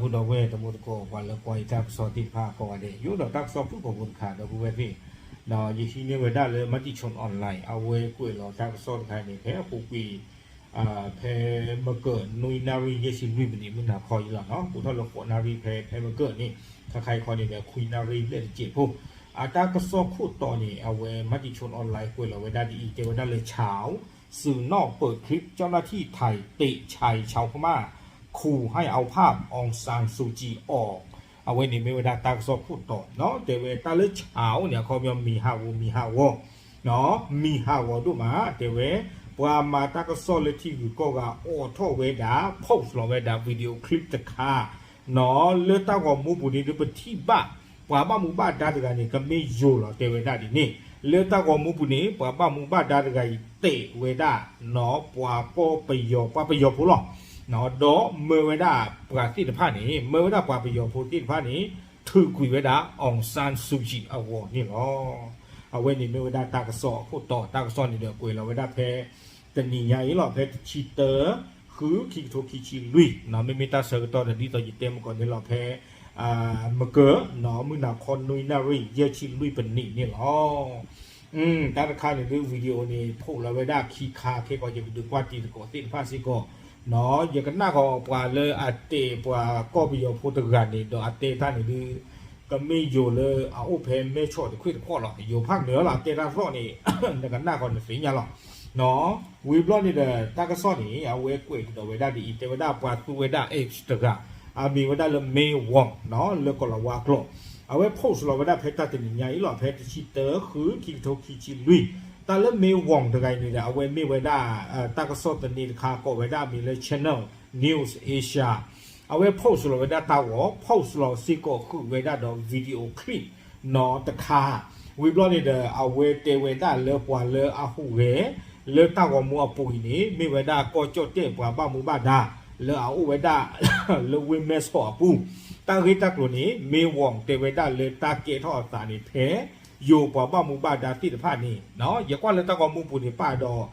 ဒီပုၢ်ဒီဝဲၢ်တံၤသကိး ပှၤလၢကွၢ်ယတၢ်ကစီၣ်သ့ၣ်တဖၣ်ကိးဂၤဒဲး ယအိၣ်ဒီးတၢ်ကစီၣ်ဖုၣ်ကိာ်ဖိတခါ ဒီပုၢ်ဝဲၢ်သ့ၣ်, ဒီးယဟံးန့ၢ်ဝဲဒၣ်လၢ Matichon Online အဝဲကွဲးလီၤတၢ်ကစီၣ်တခါန့ၣ် ဖဲအပူၤကွံာ် ဖဲမကၢၢ်နွံနၣ်ရံၣ် ယဲၢ်ဆံလွံၢ်မံးနံး မုၢ်နၤခီအံၤလီၤနီၤ, အိၣ်ထီၣ်လၢဃိးနၣ်ရံၣ်ဖဲ ဖဲမကၢၢ်န့ၣ် ခါခါအံၤခီန့ၣ်ဒီး ခွံနၣ်ရံၣ်ဘျဲၣ်တစဲးဖိ, အတၢ်ကစီၣ်ခိၣ်တီန့ၣ် အဝဲ Matichon Online ကွဲးလီၤဝဲဒၣ်ဒ်အံၤ တဲဝဲဒၣ်လၢ เช้า สื่อนอกเปิดคลิป เจ้าหน้าที่ไทยเตะชายชาวพม่า ขู่ให้เอาภาพอองซานซูจีออก အဝဲန့ၣ်မ့ၢ်ဝဲဒၣ်တၢ်ကစီၣ်ခိၣ်တီနီၤ, တဲဝဲတၢ်လၢ เช้า န့ၣ် အခီပညီ မံၤဟးဂီၤ မံၤဟးဂီၤ မံၤဟးဂီၤဒိၣ်မး, တဲဝဲ ပှၤမၤတၢ်ကစီၣ်လၢထံဂုၤကီၢ်ဂၤ အိးထီၣ်ဝဲဒၣ် post လီၤဝဲဒၣ် video clip တခါနီၤ, လၢတၢ်ဂီၤမူပူၤန့ၣ် ဒုးပထံၣ်ဘၣ် ပှၤဘၣ်မူဘၣ်ဒါတဂၤန့ၣ် ကမ့ၢ်ယိၤလီၤ တဲဝဲဒၣ်ဒ်န့ၣ်, လၢတၢ်ဂီၤမူပူၤန့ၣ် ပှၤဘၣ်မူဘၣ်ဒါတဂၤအံၤ တဲဝဲဒၣ်နီၤ ပှၤကီၢ်ပယီၤ ပှၤပယီၤဖိလီၤ, ဒီးမၢဝဲဒၣ်ပှၤသ့ၣ်တဖၣ်န့ၣ် မၢဝဲဒၣ်ပှၤပယီၤဖိသ့ၣ်တဖၣ်န့ၣ် ထုးကွံာ်ဝဲဒၣ် အောင်ဆန်းစုကြည် အဂီၤန့ၣ်လီၤ. အဝဲန့ၣ်မ့ၢ်ဝဲဒၣ်တၢ်ကစီၣ်အခိၣ်တီ, တၢ်ကစီၣ်န့ၣ်ဒီးကွဲးလီၤဝဲဒၣ်ဖဲ တနံၤညါအံၤလီၤ, ဖဲတဆံတၢ ဃု ခံကထိခံဆံလွံၢ်နီၤ, မ့မ့ၢ်တၢ်ဆၢကတီၢ်ဒီး ဒ်သိးယတဲမုၢ်ကီၢ်န့ၣ်လီၤ, ဖဲ မကၢၢ်နီၤ မုၢ်နၤခီနွံနၣ်ရံၣ် ယဲၢ်ဆံလွံၢ်ပနံးန့ၣ်လီၤ. တၢ်တခါန့ၣ်ဒုး video န့ၣ် post လီၤဝဲဒၣ်ခံခါ, ခဲကီး ယကဒုးကွၢ်တံၤသကိးသ့ၣ်တဖၣ်စ့ၢ်ကီးနီၤ, ယကနၣ်ကီးပှၤလၢအတဲပှၤကီၢ်ပယီၤဖိတဂၤန့ၣ် ဒီးအတဲတၢ်န့ၣ်ဒုး ကမ့ၢ်ယိၤလၢအအိၣ်ဖဲမဲၢ်ဆီးတခွ့ၣ်တခီၣ်လီၤ, ယိၤဖးနၢၤလီၤ, အတဲတၢ်သီၣ်န့ၣ် နကနၣ်ကီးနသ့ၣ်ညါလီၤ. ဝံၤဘျီန့ၣ်ဒီး တၢ်ကစီၣ်န့ၣ် အဝဲကွဲးကဒီးဝဲဒၣ်ဒ်အံၤ, တဲဝဲဒၣ်ပှၤသူဝဲဒၣ် X တဂၤ အမံၤဝဲဒၣ်လၢ မင်းဝေါင်နီၤ, လၢကီၢ်လၤဝါကျိာ်, အဝဲ post လီၤဝဲဒၣ်ဖဲတၢ်တနံၤညါအံၤလီၤ, ဖဲတဆံတၢ ဃု ခံကထိခံဆံလွံၢ်, တၢ်လၢ မင်းဝေါင် တဂၤအံၤန့ၣ်ဒီး အဝဲမ့ၢ်ဝဲဒၣ် တၢ်ကစီၣ်သန့တခါ ကိးဝဲဒၣ်အမံၤလၢ Channel News Asia, အဝဲ post လီၤဝဲဒၣ်တၢ်ဂီၤ, post လီၤစ့ၢ်ကီးဃုာ်ဝဲဒၣ်ဒီး video clip နီၤတခါ, ဝံၤဘျီန့ၣ်ဒီး အဝဲတဲဝဲဒၣ်လၢပှၤလၢအဟူးဂဲၤ လၢတၢ်ဂီၤမူအပူၤအံၤန့ၣ် မ့ၢ်ဝဲဒၣ်ကီၢ်ကၠီၣ်တဲၣ်ပှၤဘၣ်မူဘၣ်ဒါ လၢအအိၣ်ဝဲဒၣ် လၢဝ့ၢ်မဲၢ်ဆီးအပူၤ, တၢ်ဂ့ၢ်တၢ်ကျိၤန့ၣ် မင်းဝေါင် တဲဝဲဒၣ်လၢတၢ်ကဲထီၣ်အသးန့ၣ် ဖဲ ယိၤပှၤဘၣ်မူဘၣ်ဒါသ့ၣ်တဖၣ်န့ၣ် ယကွၢ်လၢတၢ်ဂီၤမူပူၤန့ၣ် ပာ်ဒီး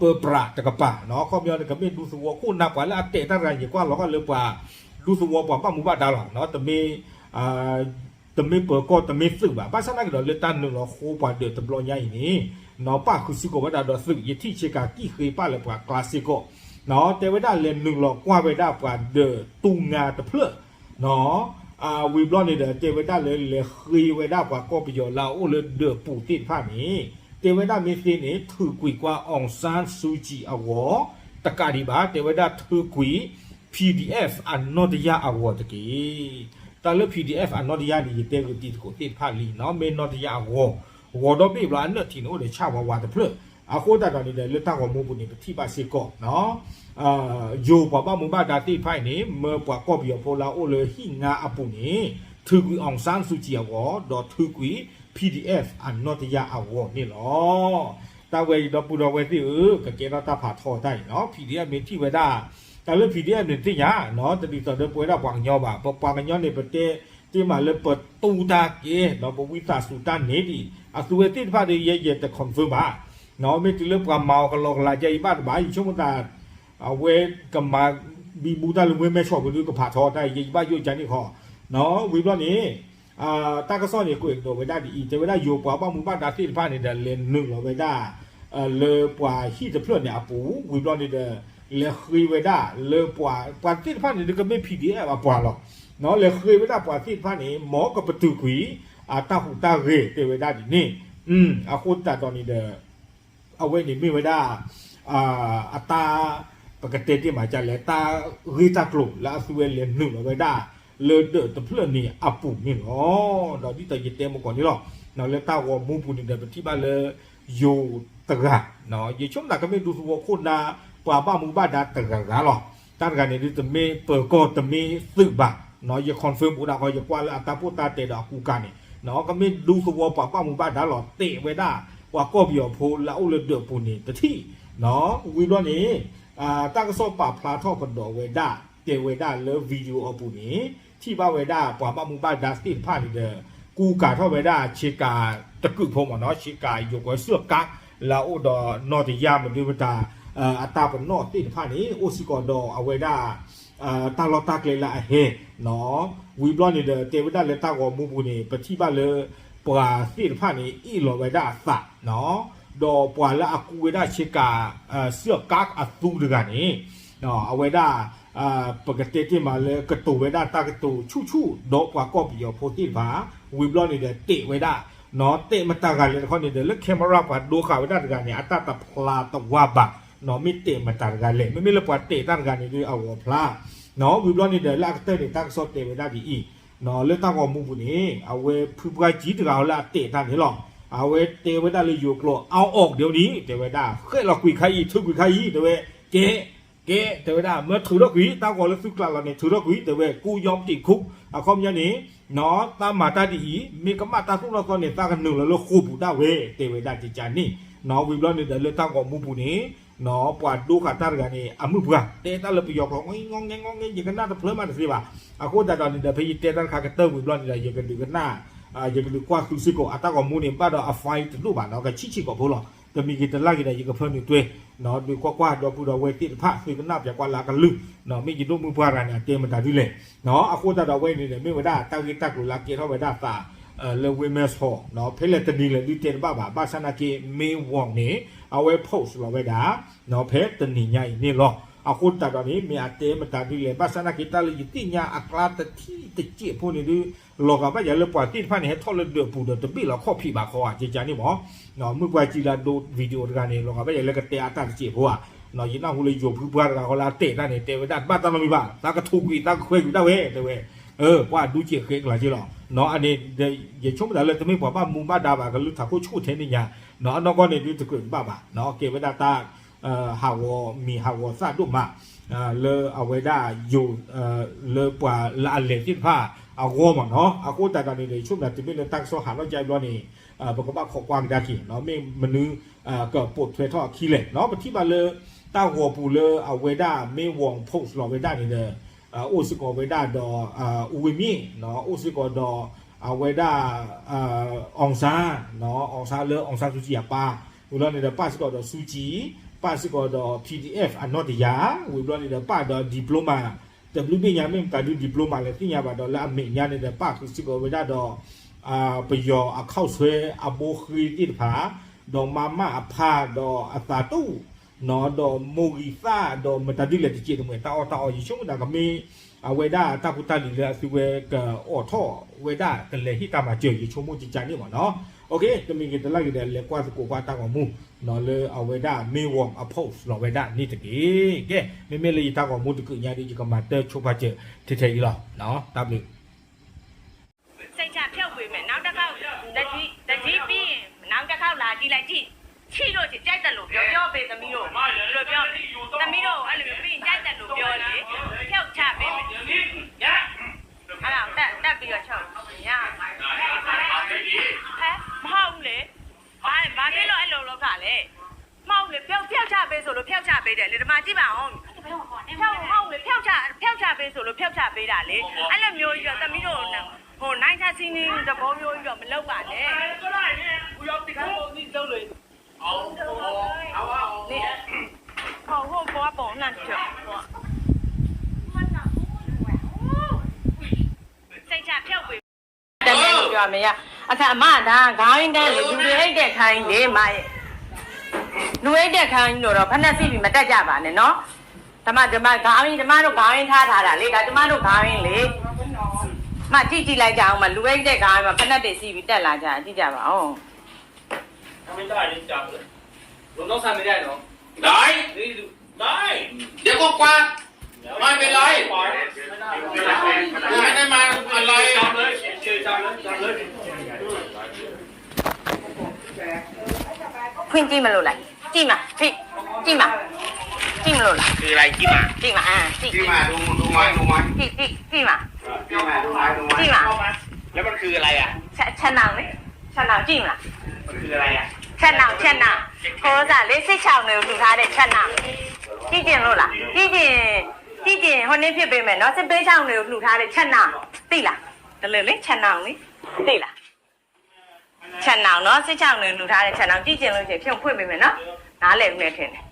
ပၢပြးတကပၤနီၤ, အခီပညီန့ၣ် ကမ့ၢ်ဒူသဝီခိၣ်နၢ်ပှၤလၢအတဲာ်တၢ်တဂၤန့ၣ် ယကွၢ်လီၤဂာ်လၢပှၤ ဒူသဝီပှၤဘၣ်မူဘၣ်ဒါလီၤ, တမ့ၢ် တမ့ၢ်ပၢၤကီၢ်တမ့ၢ်သုးဘၣ်, ဘၣ်ဆၣ်သနာ်က့ဒီး လၢတၢ်နုာ်လီၤဃိပှၤဒၢးတဘျီညါအံၤန့ၣ် နီၤ ပၣ်ဃုာ်စ့ၢ်ကီးဝဲဒၣ်ဒီးသုး, ယထံၣ်ဆ့ကၤကံၣ်ဃ့ပာ်လၢပှၤကျါစ့ၢ်ကီး, နီၤ တဲဝဲဒၣ်လဲၤနုာ်လီၤကွၢ်ဝဲဒၣ်ပှၤဒၢးတူၢ်ငါတဖျၢၣ် နီၤ ဝံၤဘျီန့ၣ်ဒီး တဲဝဲဒၣ်လၢလဲၤဃ့ဝဲဒၣ်ပှၤကီၢ်ပယီၤလၢအအိၣ်လၢဒၢးပူၤသ့ၣ်တဖၣ်န့ၣ် တဲဝဲဒၣ်မ့ၢ်သ့န့ၣ် ထုးကွံာ်ကွၢ် အောင်ဆန်းစုကြည် အဂီၤ တကးဒံးဘၣ်, တဲဝဲဒၣ်ထုးကွံာ် PDF အနီၢ်တယၢ်အဂီၤတက့ၢ်. တၢ်လၢ PDF အနီၢ်တယၢ်န့ၣ် ယတဲဂ့ၤတံၤသကိးသ့ၣ်တဖၣ်လံနီၤ, မ့ၢ်နီၢ်တယၢ်အဂီၤ, ဂီၤဒီဘ့ၣ်ဘျီအနၢၣ်ထံးန့ၣ်အိၣ်ဒီးဆၣ်ဝါဝါတဖျၢၣ်, အဃိသတးဒီးန့ၣ်ဒီး လၢတၢ်ဂီၤမူပူၤန့ၣ် ပထံၣ်ဘၣ်စ့ၢ်ကီးနီၤ ယိၤပှၤဘၣ်မူဘၣ်ဒါသ့ၣ်တဖၣ်အံၤန့ၣ် မၢပှၤကီၢ်ပယီၤဖိလၢအအိၣ်လၢဟံၣ်ငါအပူၤန့ၣ် ထုးကွံာ် အောင်ဆန်းစုကြည် အဂီၤ ဒီးထုးကွံာ် PDF အနီၢ်တယၢ်အဂီၤန့ၣ်လီၤ. တၢ်ဝဲအံၤ ဒီပုၢ်ဒီဝဲၢ်သ့ၣ်ဧၢ, ကကဲထီၣ်တၢ်ဖးထီတၢ်အံၤနီၤ, PDF မ့ၢ်ထံၣ်ဝဲဒၣ် တၢ်လၢ PDF န့ၣ်သ့ၣ်ညါနီၤ, တဒ်သိးဒီးပဝဲဒၣ်ပှၤကညီဘၣ်, ပပှၤကညီန့ၣ် ပတဲတ့ၢ်မးလၢပတူၢ်တၢ်ကဲ ဒီးပဝံသးစူၤတၢ်န့ၣ်ဒံး, အသုဝဲသ့ၣ်တဖၣ်ဒီး ယဲယဲတ confirm ဘၣ် မ့ၢ်တုၤလၢပှၤမၤအီၤကလီကလီကဲအံၤဘၣ်တဘၣ်, ယဆိကမိၣ်သး အဝဲကမၤဘံဘူတၢ်လၢဝ့ၢ်မဲၢ်ဆီးပူၤဒုးကဖးထီတၢ်အံၤ ယဘၣ်ယိၣ်ကန့ၣ်ခီ, ဝံၤဘျီန့ၣ် တၢ်ကစီၣ်န့ၣ် ကွဲးကဒီးဝဲဒၣ်ဒ်အံၤ, တဲဝဲဒၣ်ယိၤပှၤဘၣ်မူဘၣ်ဒါသ့ၣ်တဖၣ်န့ၣ်ဒီး လဲၤနုာ်လီၤဝဲဒၣ် လၢပှၤဟံၣ်တဖျၢၣ်န့ၣ်အပူၤ, ဝံၤဘျီန့ၣ်ဒီး လဲၤဃ့ဝဲဒၣ်လၢပှၤ ပှၤသ့ၣ်တဖၣ်န့ၣ်ဒုးကမ့ၢ် PDF အပှၤလီၤ, လဲၤဃ့ဝဲဒၣ်ပှၤသ့ၣ်တဖၣ်န့ၣ် မ်ကပတုာ်ကွံာ် အတၢ်ဟူးတၢ်ဂဲၤ တဲဝဲဒၣ်ဒ်န့ၣ်, အဃိသတးဒီးန့ၣ်ဒီး အဝဲန့ၣ်မ့ၢ်ဝဲဒၣ် အတၢ် ပကတဲတ့ၢ်မးကလဲၣ် တၢ်ဂ့ၢ်တၢ်ကျိၤလၢအသုဝဲလဲၤနုာ်လီၤဝဲဒၣ် လၢဒၢးတဖျၢၣ်န့ၣ်အပူၤန့ၣ်လီၤ. ဒီးဒ်သိးယတဲမုၢ်ကီၢ်န့ၣ်လီၤ, လၢတၢ်ဂီၤမူပူၤန့ၣ်ဒီး ပထံၣ်ဘၣ်လၢ ယိၤတဂၤ, ယဆိကမိၣ်သးကမ့ၢ်ဒူသဝီခိၣ်နၢ် ပှၤဘၣ်မူဘၣ်ဒါတဂၤဂၤလီၤ. တၢ်တဂၤန့ၣ်ဒုး တမ့ၢ်ပၢၤကီၢ်တမ့ၢ်သုးဘၣ်, ယ confirm ဘူးဒၣ်ဃီ ယကွၢ်လၢအတၢ်ပိၢ်တၢ်တဲဒီးအကူကၤန့ၣ် ကမ့ၢ်ဒူသဝီပှၤဘၣ်မူဘၣ်ဒါလီၤ တဲဝဲဒၣ် ပှၤကီၢ်ပယီၤဖိလၢအအိၣ်လၢဒၢးပူၤန့ၣ်တထံၣ်, ဝံၤဘျီန့ၣ် တၢ်ကစီၣ်ပာ်ဖျါထီၣ်ကဒီးဝဲဒၣ် တဲဝဲဒၣ်လၢ video အပူၤန့ၣ် ထံၣ်ဘၣ်ဝဲဒၣ်ပှၤဘၣ်မူဘၣ်ဒါသ့ၣ်တဖၣ်န့ၣ်ဒီး ကူကၤထီၣ်ဝဲဒၣ်ဆ့ကၤတကုာ်ဖိမ့ၢ်နီၤ, ဆ့ကၤယိၤကွဲးစၢၢ်ကါ လၢအအိၣ်ဒီးနီၢ်တယၢ်မနုၤမတၤ အတၢ်ပနီၣ်သ့ၣ်တဖၣ်န့ၣ် အိၣ်စ့ၢ်ကီးဒီးအဝဲဒၣ် တၢ်လီၢ်တၢ်ကျဲလၢအဟဲနီၤ. ဝံၤဘျီန့ၣ်ဒီး တဲဝဲဒၣ်လၢတၢ်ဂီၤမူပူၤန့ၣ် ပထံၣ်ဘၣ်လၢ ပှၤသ့ၣ်တဖၣ်န့ၣ် အ့ၣ်လီၤဝဲဒၣ်အသးနီၤ, ဒီးပှၤလၢအကူဝဲဒၣ်ဆ့ကၤ စၢၣ်ကါအသူတဂၤန့ၣ် အဝဲဒၣ် ပကတဲတ့ၢ်မးလၢကတိၤဝဲဒၣ်တၢ်ကတိၤဆူၣ်ဆူၣ် ဒီးပှၤကီၢ်ပယီၤဖိသ့ၣ်တဖၣ်, ဝံၤဘျီန့ၣ်ဒီးတဲာ်ဝဲဒၣ် တဲာ်မတၤတဂၤလဲၣ်တခီန့ၣ်ဒီး လၢ camera ပှၤဒိဃာ်ဝဲဒၣ်တဂၤန့ၣ် အတၢ်တဖျါတဝါဘၣ်နီၤ, မ့ၢ်တဲာ်မတၤတဂၤလဲၣ်, မ့မ့ၢ်လၢပှၤတဲာ်တၢ်တဂၤန့ၣ်ဒီး အဂီၤဖျါနီၤ. ဝံၤဘျီန့ၣ်ဒီး လၢအကတၢၢ်န့ၣ် တၢ်ကစီၣ်တဲဝဲဒၣ်ဒ်အံၤနီၤ, လၢတၢ်ဂီၤမူပူၤန့ၣ် အဝဲဖုပှၢ်ကံတဂၤဟီလၢအတဲာ်တၢ်န့ၣ်လီၤ. အဝဲတဲဝဲဒၣ်လၢယိၤကျိာ် အီၣ်အီၣ်ကဒဲဝဲန့ၣ် တဲဝဲဒၣ် ဃဲၣ်လီၤကွံာ်ခါအံၤ ထုးကွံာ်ခါအံၤ တဲဝဲ ကဲ ကဲ တဲဝဲဒၣ် မၢထုးထီၣ်ကွံာ် တၢ်ဂီၤလၢသုကျးလီၤန့ၣ် ထုးထီၣ်ကွံာ် တဲဝဲ ကူယီပတံးခူ အခီပညီန့ၣ် တၢ်မၤတၢ်ဒ်အံၤ မ့ၢ်ကမၣ်တၢ်သိၣ်တၢ်သီန့ၣ် သးကနုာ်လီၤလၢဃိာ်ပူၤဒၣ်ဝဲ တဲဝဲဒၣ်ကကန့ၣ်နီၤ. ဝံၤဘျီန့ၣ်ဒီး လၢတၢ်ဂီၤမူပူၤန့ၣ်နီၤ ပှၤဒိဃာ်တၢ်တဂၤန့ၣ် အမုၢ်ပှၢ် တဲတၢ်လၢပယီၤကျိာ် ငီငီငဲငီငဲ ယကနၣ်တဖျၢၣ်မးတသ့ဘၣ်. အဃိသတးဒီးန့ၣ်ဒီး ဖဲယတဲတၢ်တခါကတၢၢ်ဝံၤဘျီန့ၣ်ဒီး ယကဒုးကနၣ် ယကဒုးကွၢ်သုစ့ၢ်ကီး အတၢ်ဂီၤမူန့ၣ် ဘၣ်ဒီးအ fine တဒိၣ်ဘၣ်နီၤ ကဆံးဆံးကိာ်ဖိလီၤ. တမံၤဂ့ၤတလၢ်ဂ့ၤဒီး ယကဖၢနုာ်တွဲ ဒုးကွၢ်ကွၢ်ဒီပုၢ်ဒီဝဲၢ်သ့ၣ်တဖၣ် သုကနၣ်ပၠးကွၢ်လၢအကလုၢ်နီၤ မ့ၢ်ယဒိၣ်မုၢ်ပှၢ်တဂၤန့ၣ် အတဲမတၤဒ်လဲၣ်နီၤ. အဃိသတးဒီးဝဲန့ၣ်ဒီး မ့ၢ်ဝဲဒၣ်တၢ်ဂ့ၢ်တၢ်ကျိၤလၢအကဲထီၣ်ဝဲဒၣ်သး လၢ Women's Hall နီၤ ဖဲလဲၣ်တနံၤလဲၣ်ဒုးတဲတဘၣ်ဘၣ် ဘၣ်ဆၣ်နာ်က့ မ့ၢ်ဝီၤန့ၣ် အဝဲ post လီၤဝဲဒၣ်နီၤ ဖဲတနံၤညါအံၤန့ၣ်လီၤ. အဃိသတးဒီးန့ၣ် မ့ၢ်အတဲမတၤဒ်လဲၣ် ဘၣ်ဆၣ်နာ်က့ တၢ်လၢယသ့ၣ်ညါအကျါတထံၣ်တစဲးဖိန့ၣ်ဒုး လီၤဂာ်ဘၣ်ယၤလၢပှၤသ့ၣ်တဖၣ်န့ၣ် ဟဲထီၣ်လၢဒၢးပူၤဒီးတဘ့ၣ်လီၤခီၣ်ဖံးဘၣ်ခီဧါ ကကန့ၣ်မး မုၢ်ပှၢ်စံးလၢအဒိ video တဂၤန့ၣ် လီၤဂာ်ဘၣ်ယၤလၢကတဲအတၢ်တစဲးဖိဧါ. ယနၢ်ဟူလၢယိၤဖုပှၢ်တဂၤဃီလၢအတဲာ်တၢ်န့ၣ် တဲဝဲဒၣ်တဘၣ်တၢ်နီတမံၤဘၣ် သးကထိၣ်ကွံာ်သးကခွဲးကွံာ်ဒၣ်ဝဲ တဲဝဲ ပှၤဒူကဲးဃဲကလၤက့လီၤ. အန့ၣ် ယဆိကမိၣ်သးလၢတမ့ၢ်ပှၤဘၣ်မူဘၣ်ဒါဘၣ် ကလုၢ်ထးခိၣ်ဆူၣ်ထဲန့ၣ်ညါ အနီၢ်ကီၢ်န့ၣ်ဒုးတကြၢးတဘၣ်ဘၣ် ကဲဝဲဒၣ်တၢ် ဟးဂီၤမံၤဟးဂီၤသၣ်ဒိၣ်မး လၢအဝဲဒၣ်ယိၤ လၢပှၤလၢအလဲၤသ့ၣ်တဖၣ်အဂီၢ်မးနီၤ. အဃိသတးဒီးန့ၣ်ဒီး ယဆိကမိၣ်သးတုၤမ့ၢ်လၢတၢ်ကစီၣ်ဟးထီၣ်ကၠၢဘျီန့ၣ် ပကဘၣ်ခိးကွၢ်ကဒါက့ၤနီၤ မ့ၢ်မနုၤ ကပိာ်ထွဲထီၣ်အခံလဲၣ်နီၤ. ပထံၣ်ဘၣ်လၢ တၢ်ဂီၤပူၤလၢအဝဲဒၣ်မ့ၢ်ဝီၤ post လီၤဝဲဒၣ်န့ၣ်ဒီး အိၣ်စ့ၢ်ကီးဝဲဒၣ်ဒီး အူဝ့မ့ၣ်နီၤ အိၣ်စ့ၢ်ကီးဒီး အဝဲဒၣ် အောင်ဆန်းနီၤ အောင်ဆန်းလၢ အောင်ဆန်းစုကြည် အပၢ် ဝံၤဘျီန့ၣ်ဒီး ပၣ်စ့ၢ်ကီးဒီး စုကြည် ပၣ်စ့ၢ်ကီးဒီး PDF အနီၢ်တယၢ် ဝံၤဘျီန့ၣ်ဒီး ပၣ်ဒီး diploma တဘျုးဘ့ၣ်ညါ မ့ၢ်မတၤဒုး diploma လဲၣ်သ့ၣ်ညါဘၣ်ဒီး လၢအမဲာ်ညါန့ၣ်ဒီး ပၣ်ဃုာ်စ့ၢ်ကီးဝဲဒၣ်ဒီး ပယီၤအခီၣ်ဆွဲအဘိဃ့သ့ၣ်တဖၣ် ဒီးမါမၣ်အဖါဒီးအသးတူၣ်နီၤ ဒီးမိၢ်ဂံၢ်သၣ်ဒီးမတၤဒုးလဲၣ်တစဲးတမှဲၤ တၢ်အီၣ်တၢ်အီ ယဆိကမိၣ်သးကမ့ၢ် အဝဲဒၣ်တၢ်ဖိတၢ်လံၤလၢအသုဝဲကအိးထီၣ်ဝဲဒၣ်ကလဲၤဟ့ၣ်တၢ်မၤစၢၤ ယဆိကမိၣ်ကကန့ၣ်မးနီၤ. တမံၤဂ့ၤတလၢ်ဂ့ၤဒီး လဲၤကွၢ်သကိးကွၢ်တၢ်ဂီၤမူနီၤ လၢအဝဲဒၣ်မ့ၢ်ဝီၤအ post လီၤဝဲဒၣ်န့ၣ်တက့ၢ်. ကဲ မ့မ့ၢ်လၢယတၢ်ဂီၤမူတကုးညါဒီး ယကမၤတၢ်ဆိပာ်စၢၤထဲထဲအံၤလီၤ. တၢ်ဘျုး စိတ်ချဖြုတ်ပေးမယ် နောက်တစ်ခေါက် တကြီး တကြီးပြီးရင် နောက်တစ်ခေါက်လာကြည့်လိုက်ကြည့် ရှိလို့ရှိရင် ကြိုက်တယ်လို့ပြော ပြောပေးသမီးတို့ ဘယ်လိုပြောလဲ သမီးတို့အဲ့လိုမျိုးပြီးရင် ကြိုက်တယ်လို့ပြောလေ ဖြုတ်ချပေးမယ် အဲ့ဒါကို တက် တက်ပြီးတော့ချုပ် ရအောင် ဟဲ မဟုတ်ဘူးလေ ဘာ ဘာဖြစ်လို့အဲ့လိုလုပ်တာလဲ မဟုတ်ဘူးလေ ဖြုတ် ဖြုတ်ချပေးဆိုလို့ ဖြုတ်ချပေးတယ်လေ ဒီမှာကြည့်ပါဦး ဖြုတ် မဟုတ်ဘူးလေ ဖြုတ်ချ ဖြုတ်ချပေးဆိုလို့ ဖြုတ်ချပေးတာလေ အဲ့လိုမျိုးကြီးတော့ သမီးတို့ ဟို နိုင်ထက်စီးနင်းသဘောမျိုးကြီးတော့ မလုပ်ပါနဲ့ နင် ခေါ်ဖို့ သွားပုံနဲ့ ကြော် စိတ်ချဖြုတ်ပေး တမင်လို့ပြောမရအခါအမဒါခေါင်းရင်းတန်းလေလူတွေအိတ်တဲ့ခါရင်းလေမရဲ့လူအိတ်တဲ့ခါရင်းလို့တော့ဖက်နှက်စီးပြီးမတက်ကြပါနဲ့နော်တမတမခေါင်းရင်းကျမတို့ခေါင်းရင်းထားထားတာလေဒါကျမတို့ခေါင်းရင်းလေမကြည့်ကြည့်လိုက်ကြအောင်မလူအိတ်တဲ့ခါရင်းမှာဖက်နှက်တွေစီးပြီးတက်လာကြကြည့်ကြပါဦး ได้ เดี๋ยวก็กวาดไม่เป็นไรผมไม่ได้มาอะไร ဖွင့်ကြည့်မလို့လားကြည့်မှာကြည့်ကြည့်မှာကြည့်မလို့လားคืออะไรကြည့်မှာကြည့်မှာအာကြည့်ကြည့်မှာดูดูไม้ดูไม้ကြည့်ကြည့်ကြည့်မှာကြည့်မှာดูไม้ดูไม้ကြည့်မှာแล้วมันคืออะไรอ่ะချက်ချက်နောင်လေချက်နောင်ကြည့်မှာချက်နောင်ချက်နောင်ဟိုစားလေးစစ်ချောင်းတွေကိုလှူထားတဲ့ချက်နောင်ကြည့်ကျင်လို့လားကြည့်ကျင်ကြည့်ကျင်ဟိုနေ့ဖြစ်ပေမဲ့နော်စစ်ပေးချောင်းတွေကိုလှူထားတဲ့ချက်နောင်သိလားတလဲလေချက်နောင်လေသိလားချက်နောင်နော်စစ်ချောင်းတွေလှူထားတဲ့ချက်နောင်ကြည့်ကျင်လို့ရှိရင်ဖြုတ်ဖွင့်ပေးမယ်နော်နားလည်ဦးမယ်ထင်တယ်